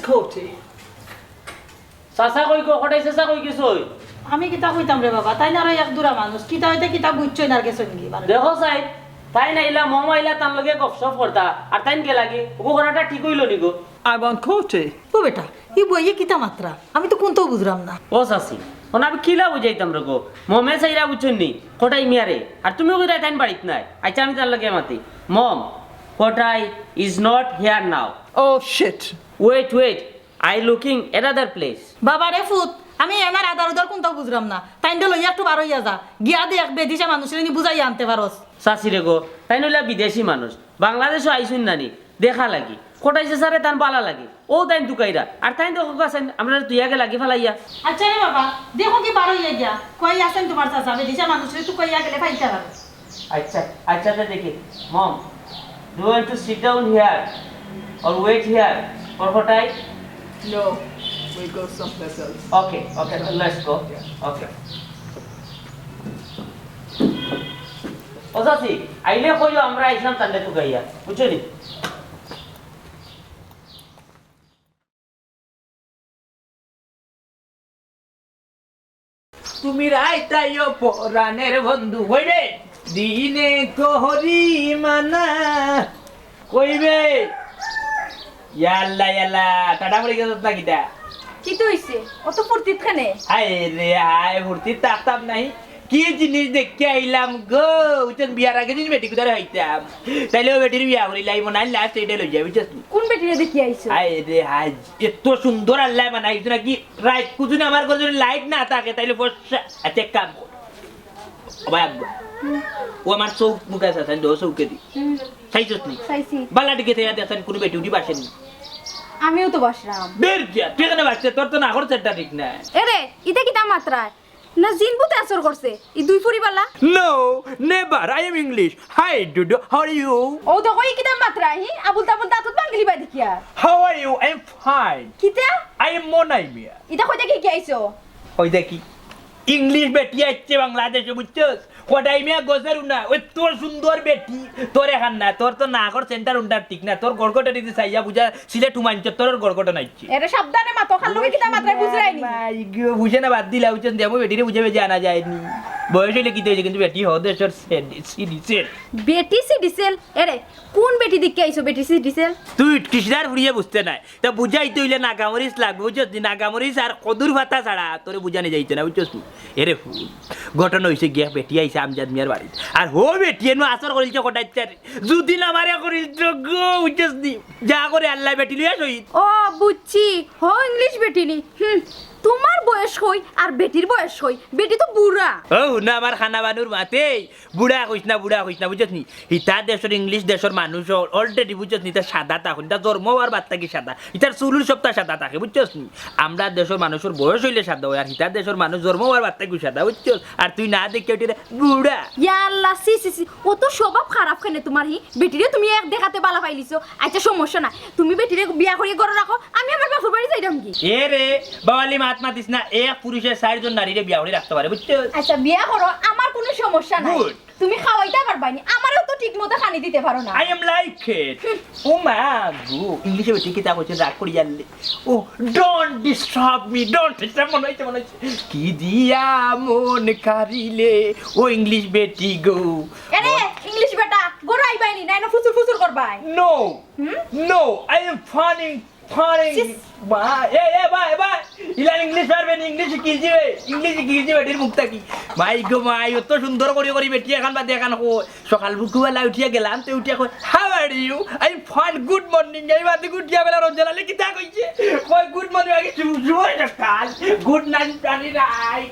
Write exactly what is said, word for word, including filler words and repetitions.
কোটে। চাচা কই গো, কটাই চাচা কই গেছইন? আমি কিতা কইতাম রে বাবা, তাইন আরো এক দুরা মানুষ, কিতা অইতে কিতা বুঝছইন আর গেছইন গি মানে। দেখো চাই, তাইন আইলা, মম আইলা, তান লগে গপসপ করতা, আর তাইন গেলাগি, ওগো কথাটা ঠিক অইলো নি গো। I want কোটে। ও বেটা, ই বইয়ে কিতা মাতরা? আমি তো কুন্তাউ বুঝরাম না। ও চাচি, অখন আমি কিলা বুঝাইতাম রে গো? মমে চাইরা বুঝছইন নি, কটাই মিয়ারে। আর তুমিও কইরায় তাইন বাড়িত নাই। আইচ্ছা, আমি তার লগে মাতি। Mom, Kotai is not here now. Oh shit. Wait, wait. I looking another place. বাবা রে ফুত, আমি এনার আদার উদার কুন্তাউ বুঝরাম না। তাইনরে লইয়া একটু বার অইয়া যা। গিয়া দেখ বিদেশি মানুষরে নি বুঝাইয়া আনতে পারস। চাচি রে গো, তাইন অইলা বিদেশি মানুষ। বাংলাদেশো আইছইন না নি। দেখা লাগি, কটাই চাচারে তান বালা লাগে, অউ তাইন তুকাইরা, আর তাইন দেখো গেছইন, আমরারে তুইয়া গেলাগি ফালাইয়া। আইচ্ছা রে বাবা, দেখো কি বার অইয়া গিয়া, কই আছইন তুমার চাচা, বিদেশি মানুষরে তুকাইয়া গেলে ফাইতা পারো। আইচ্ছা, আইচ্ছা, তে দেখি। Mom, do you want to sit down here or wait here for কোটাই? No, we go someplace else. Okay, okay, let's go. Yeah. Okay. ও চাচি, আইলে কইও আমরা আইছলাম তানরে তুকাইয়া, বুঝছো নি? তুমি রাইত আইও পরাণের বন্ধু, কইবে দিনে করি মানা, কইবে ইয়াল্লা ইয়াল্লা, টাটা পড়ি গেছত না কিতা? কিতা অইছে? অত ফুর্তিত কেনে? হায় রে হায়, ফুর্তিত থাকতাম নায়। কি জিনিস দেখিয়া আইলাম গো, বুঝছইন, বিয়ার আগে যদি বেটি কুতারে হইতাম, তাইলে অউ বেটির বিয়া করিলাই, মনে হয় last এইটা লইয়া, বুঝছস নি? কোন বেটিরে দেখিয়া আইছো? হায় রে হায়, এত সুন্দর আল্লায় বানাইছে নাকি, রাইত কুজুন আমার ঘরো যদি light না থাকে, তাইলে ফর্সা। আইচ্ছা, এক কাম কর। ও ভাই, আব্বা। ও আমার চউখ মুখে আছে, তাই দো চউখে দি। হুম। চাইছস নি? চাইছি। বালা দিকে থেকে দেখছস, কোনো বেটি উঠি বাসেনি। আমিও তো বাসরাম। বের যা, তুই কেনে বাসতে? তোর তো নাকর সেটটা ঠিক না। এরে, ইতা কিতা মাতরায়? না জিন ভূতে আসর করছে? ই দুই ফুরি বালা? No, never. I am English. Hi, Dudu. How are you? ও তো কই কিতা মাতরায়, হি? আবুল তাবুল দাঁতত ভাঙ্গিলিবায় দেখিয়া। How are you? I am fine. কিতা? I am মনাই মিয়া। ইতা কইতে কি কি আইছো? ওই দেখি, English বেটি আইছে বাংলাদেশো, বুঝছস? কটাই মিয়া গজের উনা, ওই তোর সুন্দর বেটি, তোর এখান না, তোর তো নাকর সেন্টার উন্টার ঠিক না, তোর গড়গড়টা দিতে চাইয়া বুঝা, সিলেট হুমায়ুন চত্বরের গড়গড়টা নাইছে। এরে সাবধানে মাতো, খাল লগে কিতা মাতরায় বুঝরায়নি। মাই গো, বুঝে না বাদ দিলা, বুঝছস? আমি বেটিরে বুঝাইবে জানা যায়নি। বয়স অইলে কিতা অইছে, কিন্তু বেটি হ দেশর সেড-, সিডি সেল। বেটি সিডি সেল? এরে, কোন বেটি দেখিয়া আইছো বেটি সিডি সেল? তুই কৃষ্ণার ফুরিয়ে বুঝতে নাই। তা বুঝাইতে অইলে নাগামরিচ লাগবো, বুঝছস নি? নাগামরিচ আর কদুর পাতা ছাড়া তোরে বুঝানি যাইতো না, বুঝছস নি? এরে ফুল, ঘটনা অইছে গিয়া বেটি আইছে আমজাদ মিয়ার বাড়িত। আর হউ বেটি এনু আসর করিলছে কটাইচ্ছারে। যদি না মারে করিল তো গো, বুঝছস নি? যা করে আল্লায় বেটি লইয়া শহীদ। ও, বুঝছি। হউ English বেটি নি। হুম, তুমার বয়স কই আর বেটির বয়স কই? বেটি তো বুড়া। ও, না আমার খানা বানুর মাতে। বুড়া কইস না, বুড়া কইস না, বুঝছস নি? হিতা দেশর English দেশর মানুষ al-, already বুঝছস নি? ইতা সাদা থাকইন, ইতা জন্ম অওয়ার বাদ থাকি সাদা। ইতার চুলুর সবটা সাদা থাকে, বুঝছস নি? আমরা দেশর মানুষর বয়স অইলে সাদা অয়, আর হিতা দেশর মানুষ জন্ম অওয়ার বাদ থাকি সাদা, বুঝছস? আর তুই না দেখে উঠে রে বুড়া। ইয়া আল্লাহ, ছি, ছি, ছি, অত স্বভাব খারাপ কেনে তুমার হি? বেটিরে তুমি এক দেখাতে বালা পাইলিছো। আইচ্ছা, সমস্যা নাই, তুমি বেটিরে বিয়া করিয়া ঘরো রাখো, আমি আমার বাপর বাড়ি যাইরাম গি। এ রে, বাওয়ালি মাত মাতিস না, এক পুরুষে চাইরজন নারীরে বিয়া করি রাখতে পারে, বুঝছস? আইচ্ছা, বিয়া করো, আমার কুনু সমস্যা নাই। Good. তুমি খাওয়াইতা পারবায়নি, আমারেও তো ঠিক মতো খানি দিতে পারো না। I am like it. ও মা গো, English-এ বেটি কিতা কইছে, রাগ করি জানলে। ও, don't disturb me, don't disturb, মনে অইছে, মনে অইছে। কি দিয়া মন কারিলে, ও English বেটি গো। এরে, English বেটা, ঘরো আইবায়নি, নাইলে ফুসুর ফুসুর করবায়। No, হুম? No, I am funny. ফারে, সিস। বা, এ, এ, বা, এ, বা, ইলান English পারবে নি, English শিখিলছি বে, English শিখিলছি বেটির মুখ থাকি। মাই গো মাই, অত সুন্দর করি করি বেটি এখান বাদে এখান কয়। সকাল বুকুবেলা উঠিয়া গেলাম, তে উঠিয়া কয়, "How are you?" I am fine, good morning। এই বাদে উঠিয়া বেলা রঞ্জনালে কিতা কইছে? কয়, "Good morning, আগে শুভ, শুভ সকাল। Good night, প্রাণী রাই।"